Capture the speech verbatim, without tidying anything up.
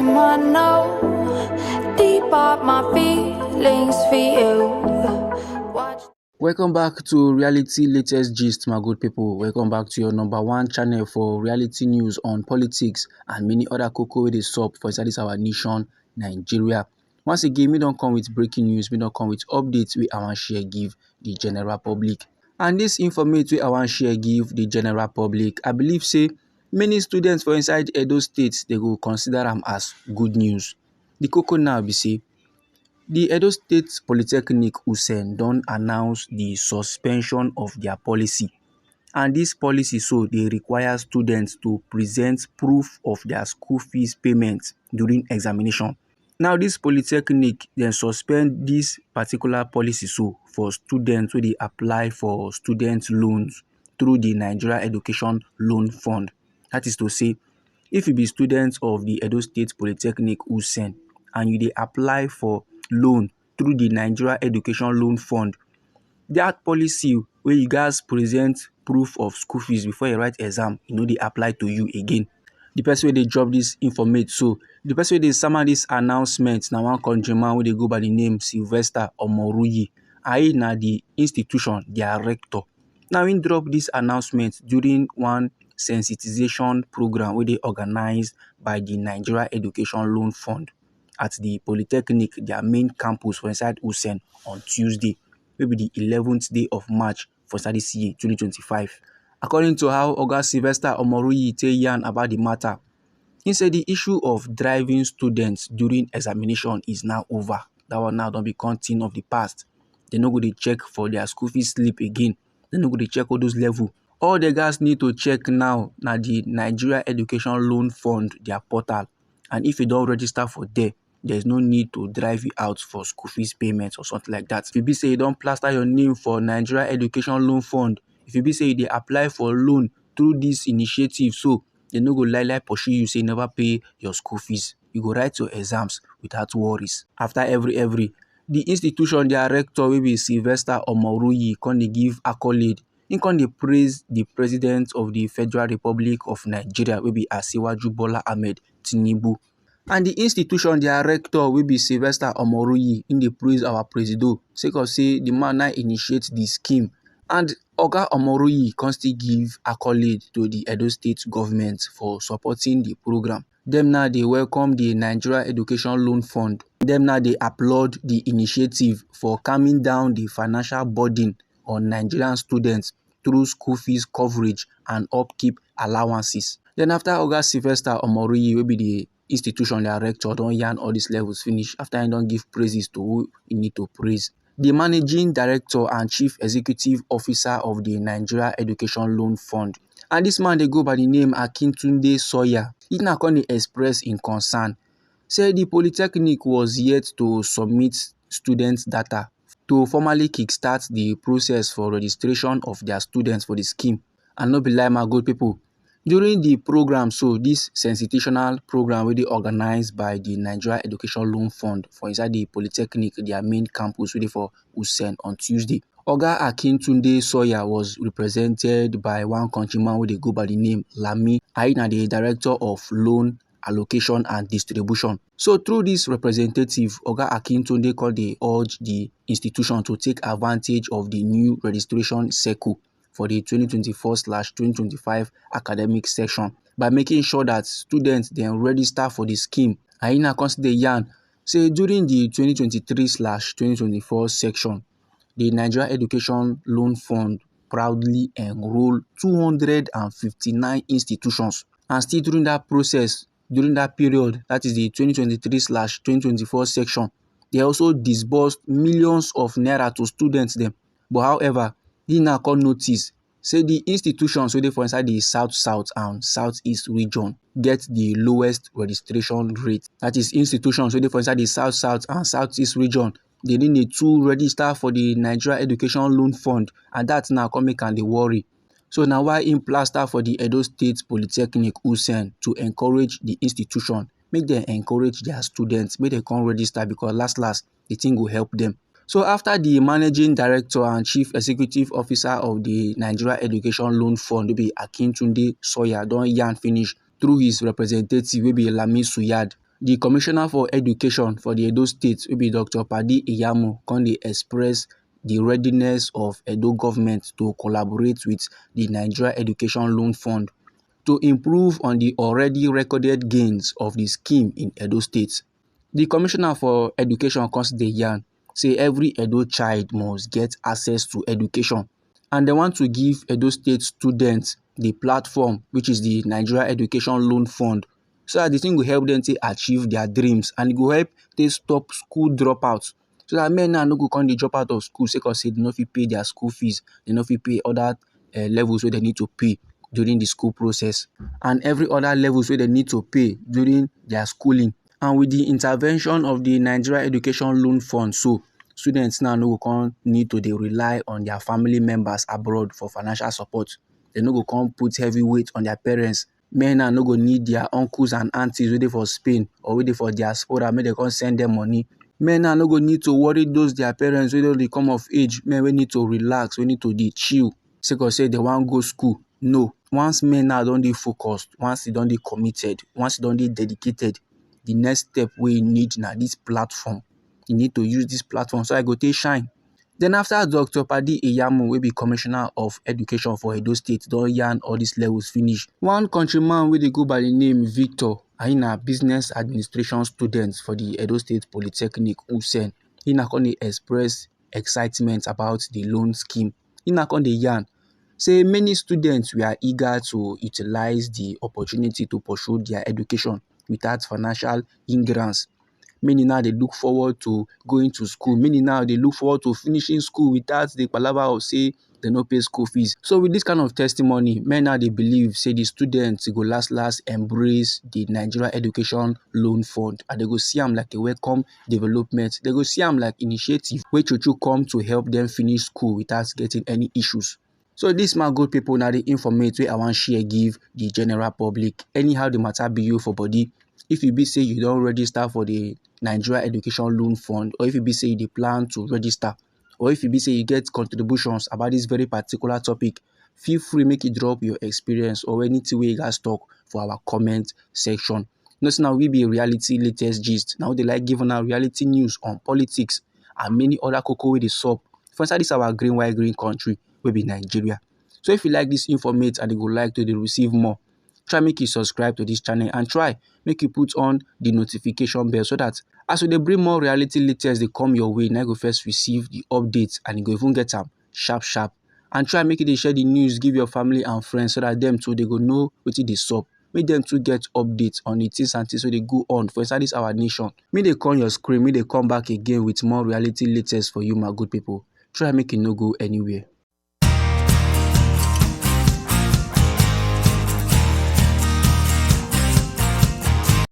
I know deep up my feelings for you. Watch. Welcome back to Reality Latest Gist, my good people. Welcome back to your number one channel for reality news on politics and many other koko wey dey sup for inside this our nation, Nigeria. Once again, we don come with breaking news, we don come with updates wey I wan share give the general public. And this informate wey I wan share give the general public, I believe say many students for inside Edo State, they go consider am as good news. The koko now be say, the Edo State Polytechnic, usen, don announce the suspension of their policy. And this policy so dey require students to present proof of their school fees payment during examination. Now, this polytechnic dem suspend this particular policy so for students wey dey apply for student loans through the Nigeria Education Loan Fund. That is to say, if you be student of the Edo State Polytechnic, usen, and you dey apply for loan through the Nigeria Education Loan Fund, that policy wey you gats present proof of school fees before you write exam, e no dey apply to you again. The person wey dey drop this informate so, the person wey dey sama this announcement na one countryman wey dey go by the name Sylvester Omoruyi. And he na the institution director. Now, he drop this announcement during one sensitization program wey dey organized by the Nigeria Education Loan Fund at the Polytechnic, their main campus for inside usen, on Tuesday, wey be the eleventh day of March for inside this year, twenty twenty-five. According to how Oga Sylvester Omoruyi take yarn about the matter, he said the issue of driving students during examination is now over. That one now don become thing of the past. They no go dey check for their school fees slip again. They no go dey check all those level. All the guys need to check now na the Nigeria Education Loan Fund, their portal. And if you don register for there, there's no need to drive you out for school fees payments or something like that. If you be say you don plaster your name for Nigeria Education Loan Fund, if you be say you dey apply for loan through this initiative, so they no go lie lie pursue you say you never pay your school fees. You go write your exams without worries. After every every, the institution director wey be Sylvester Omoruyi come dey give accolade. He come dey praise the president of the Federal Republic of Nigeria wey be Asiwaju Bola Ahmed Tinubu. And the institution director wey be Sylvester Omoruyi, he dey praise our presido sake of say the man na initiate the scheme. And Oga Omoruyi come still give accolade to the Edo State government for supporting the program. Dem now dey welcome the Nigeria Education Loan Fund. Dem now dey applaud the initiative for calming down the financial burden on Nigerian students through school fees coverage and upkeep allowances. Then after Oga Sylvester Omoruyi, wey be the institution director, don yarn all these levels finish, after he don give praises to who he need to praise, the managing director and chief executive officer of the Nigeria Education Loan Fund, and this man dey go by the name Akintunde Sawyer, he na come dey express him concern say the polytechnic was yet to submit student data to formally kickstart the process for registration of their students for the scheme. And no be lie, my good people, during the program, so this sensitational program wey dey organized by the Nigeria Education Loan Fund for inside the polytechnic, their main campus wey dey for Usen, on Tuesday, Oga Akintunde Sawyer was represented by one countryman wey dey go by the name Lami. He na the director of loan allocation and distribution. So through this representative, Oga Akintunde come dey urge the institution to take advantage of the new registration circle for the twenty twenty-four slash twenty twenty-five academic session by making sure that students dem register for the scheme. And he na come still dey yarn say during the twenty twenty-three slash twenty twenty-four section, the Nigeria Education Loan Fund proudly enrolled two hundred and fifty-nine institutions. And still during that process, during that period, that is the twenty twenty-three slash twenty twenty-four section, they also disbursed millions of naira to students dem. But however, he now come notice say the institutions wey dey for inside the South South and Southeast region get the lowest registration rate. That is, institutions wey dey for inside the South South and Southeast region, they need to register for the Nigeria Education Loan Fund, and that now come make am dey worry. So na why im plaster for the Edo State Polytechnic, Usen, to encourage the institution, make dem encourage their students, make dem come register, because last last, the thing go help them. So after the managing director and chief executive officer of the Nigeria Education Loan Fund, wey be Akintunde Sawyer, don yarn finish through his representative, wey be Lami Suyad, The Commissioner for Education for the Edo State, wey be Doctor Padi Iyamu, come dey express the readiness of Edo government to collaborate with the Nigeria Education Loan Fund to improve on the already recorded gains of the scheme in Edo State. The Commissioner for Education come still dey yarn say every Edo child must get access to education, and they want to give Edo State students the platform, which is the Nigeria Education Loan Fund, so that the thing will help them to achieve their dreams, and it will help to stop school dropouts, so that men now no go come dey drop out of school sake of say they no fit pay their school fees, they no fit pay other uh, levels where they need to pay during the school process, and every other levels where they need to pay during their schooling. And with the intervention of the Nigeria Education Loan Fund, so students now no go come need to dey rely on their family members abroad for financial support. They no go come put heavy weight on their parents. Men now no go need their uncles and aunties wey dey for Spain or wey dey for diaspora make dem come send them money. Men now no go need to worry those their parents wey don dey come of age, men wey need to relax, wey need to dey chill sake of say they wan go school. No, once men now don dey focused, once e don dey committed, once e don dey dedicated, the next step wey e need na this platform. E need to use this platform so I go take shine. Then after Doctor Padi Iyamu, wey be Commissioner of Education for Edo State, don yarn all these levels finish, one countryman wey dey go by the name Victor, and he na business administration student for the Edo State Polytechnic, Usen, he na come dey express excitement about the loan scheme. He na come dey yarn say many students were eager to utilize the opportunity to pursue their education without financial hindrance. Many now dey look forward to going to school. Many now dey look forward to finishing school without the palava of say they no pay school fees. So with this kind of testimony, men now dey believe say the students go last last embrace the Nigeria Education Loan Fund, and they go see am like a welcome development. They go see am like initiative wey true true come to help them finish school without getting any issues. So this, my good people, na the informate wey I wan share give the general public. Anyhow the matter be you for body, if you be say you don register for the Nigeria Education Loan Fund, or if you be say you dey plan to register, or if you be say you get contributions about this very particular topic, feel free make you drop your experience or anything wey you gats talk for our comment section. You know say na we be reality latest gist. Na we dey like give una reality news on politics and many other koko wey dey sup for inside this our green white green country wey be Nigeria. So if you like this informate and you go like to dey receive more, try make you subscribe to this channel and try make you put on the notification bell so that as we dey bring more reality latest dey come your way, na you go first receive the updates and you go even get am sharp sharp. And try make you dey share the news give your family and friends so that them too they go know wetin dey sup. Make them too get updates on the things and things wey dey go on for inside this our nation. Make dey come your screen, make dey come back again with more reality latest for you, my good people. Try make you no go anywhere.